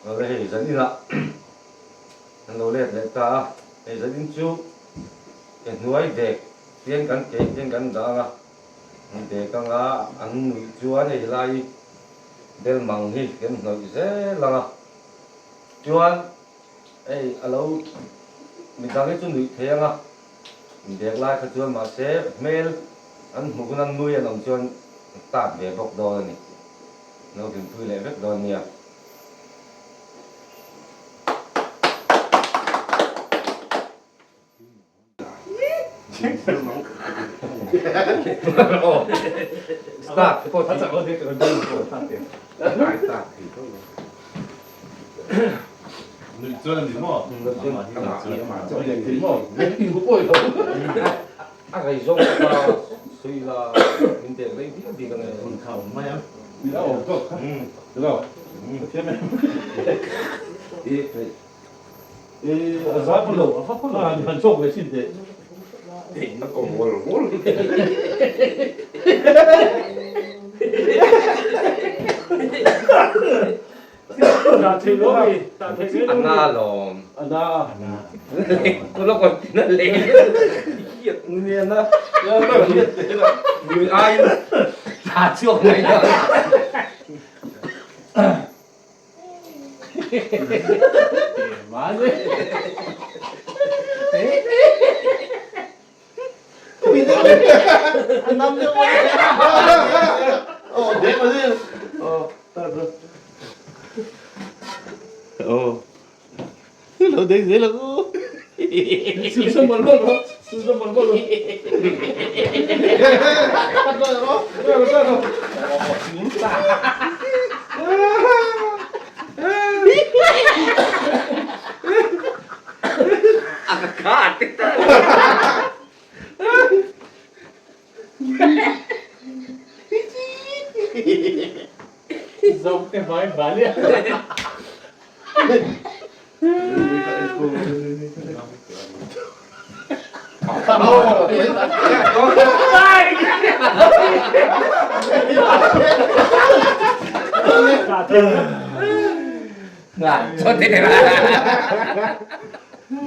Awle hei zan inah kan lo let leh ta a, hei zan in chu ke hnuai dek hian kan ke hian kan dah ang a, an dek ang a, an nuih chuan hei lai bel mang hi kan hnawih zel ang a, chuan hei a lo midang hi chu nuih thei ang a, dek lai kha chuan mahse hmel an hmuh hun a nui an awm chuan tat ve bawk dawn a ni. Lo hlimpui leh vek dawn nia. Start te pawh Nuih chuan a ni maw? A rei zawk kha sawi la min dek rei viau bik ang e. Hun kha awm mai ang. A awm tawk kha. Hello. Ka thiam em? I a zai pawh lo. A han chawk ve chin teh. A ko ngawl ngawl. A na lawm. A na a. Ko lo kon na le. Hiat ni na. Ya na hiat te na. Nui ai tha chuak mai na. Ma ne.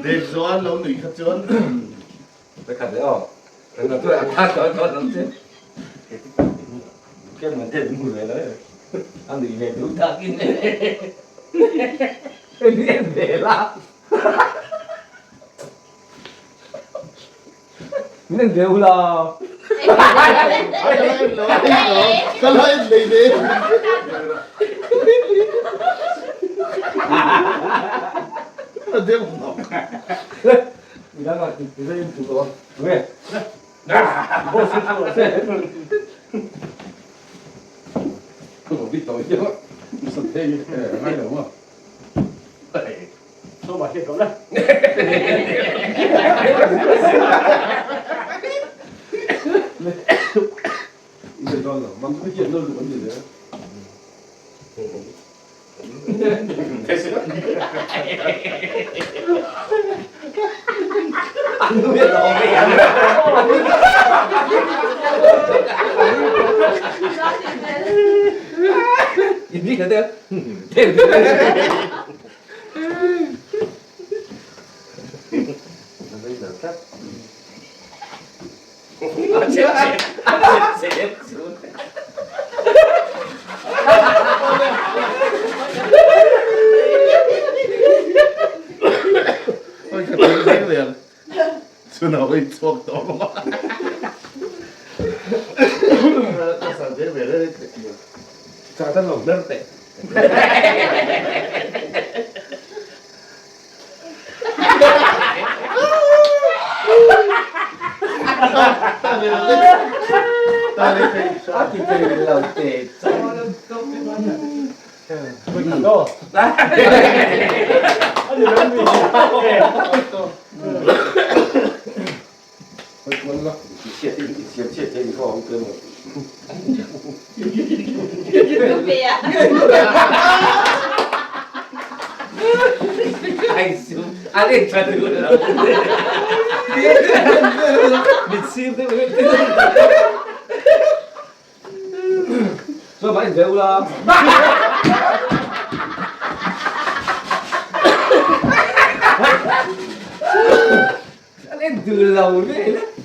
Dave Zoan lo nui kha chuan Khat leh aw. A tha tawh tawh ang che. Kem man te mu ve lo e. A nui ve duh takin. En en ve la. Min en ve ula. Ka la en lei ve. A deuh hnawk. Midang ah ti zai in tu tawh. Nge. Boss hi chu se. Ka lo bit tawh hian. Sa thei ngai lo maw. So ma hian la. I dawn lo. Mang ku hian lo lu an ni le. Ôi ka tui reng reng. Chun a oi chhuak tawh maw. Ka sa ve ve reng reng. Chak tan lo hmer teh. A ti thei lo te Duh lo vel a.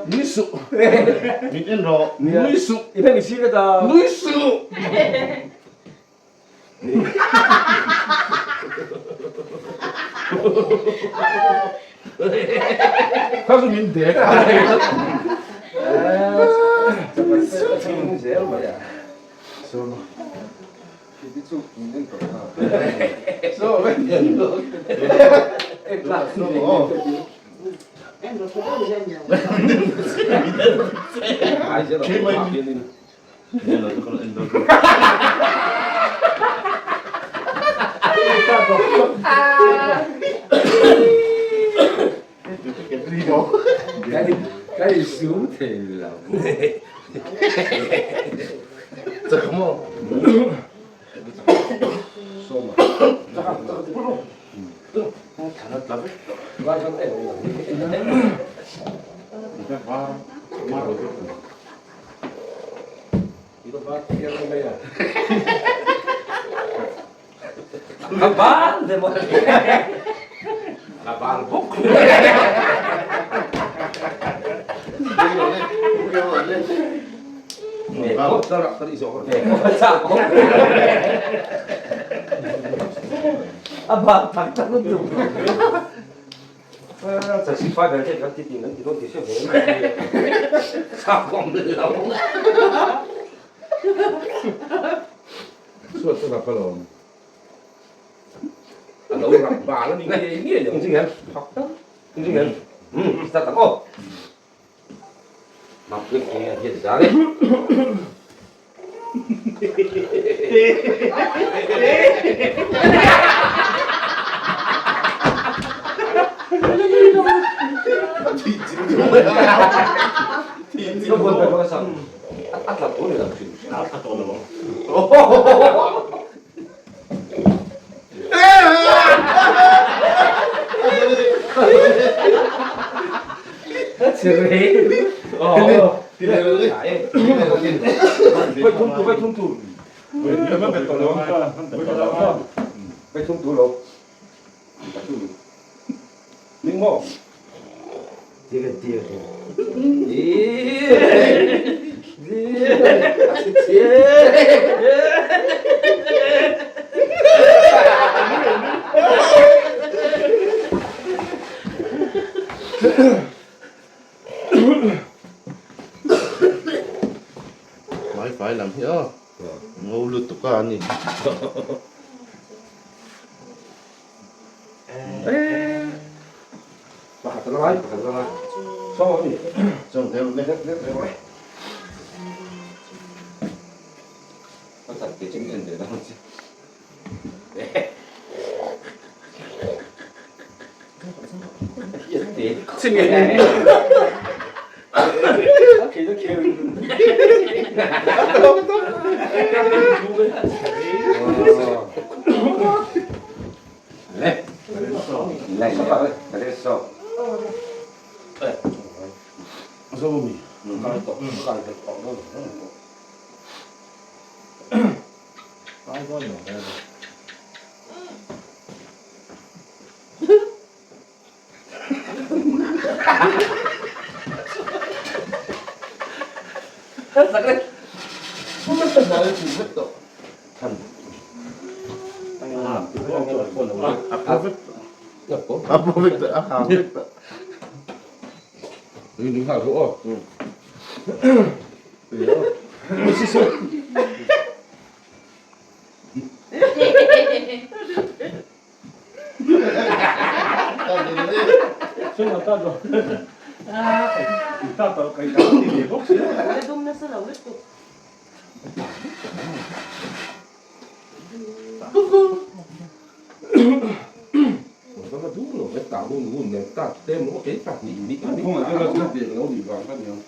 Nui suh. Min en rawh. Nui suh. I hmang i sir ta. Nui suh. Kha chu min dek a. Zel mai a. Ka insum thei lo. Suat chu rap alawm. A lo rap bal a ni ngei ngei ang. Engzing em? Thak tak. Engzing em? Um, start ang aw. Mapui ke a hian zar e. A tla tawh ni lo hrim hrim. A tla tawh lo ang. Hmaifai lam hi aw ngo lutuk a ni. Pakhat a lai, pakhat a lai. Sawm a ni. Sawm deuh lek lek lek. A tak te ching en ve dang chi. Ching en. ti ve bawk sia. La dum nasa lo lutuk. Ka duh lo vek ta hun hun nen ta te maw kei pahnih nih a ni. Khawngaih deuh la dek lo nih vang ka ni ang.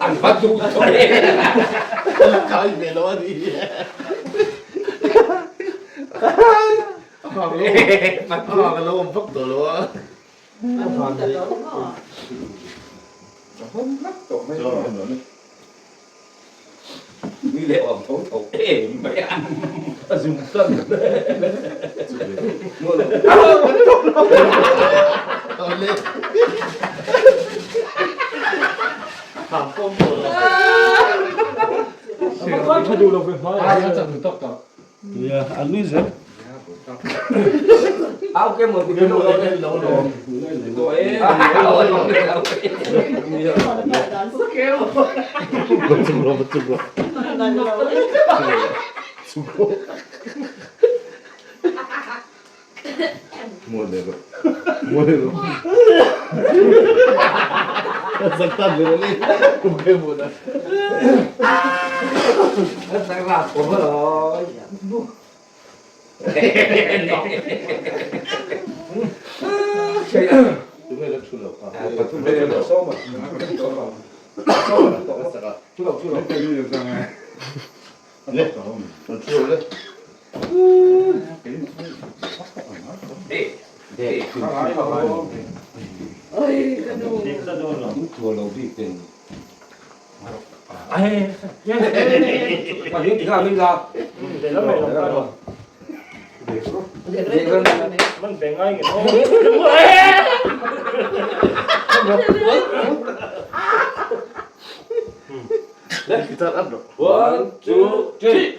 An va duh tawh e. Kai ve lo a ni. A hang lo awm vak tawh lo a. A nui zel. One, two, three.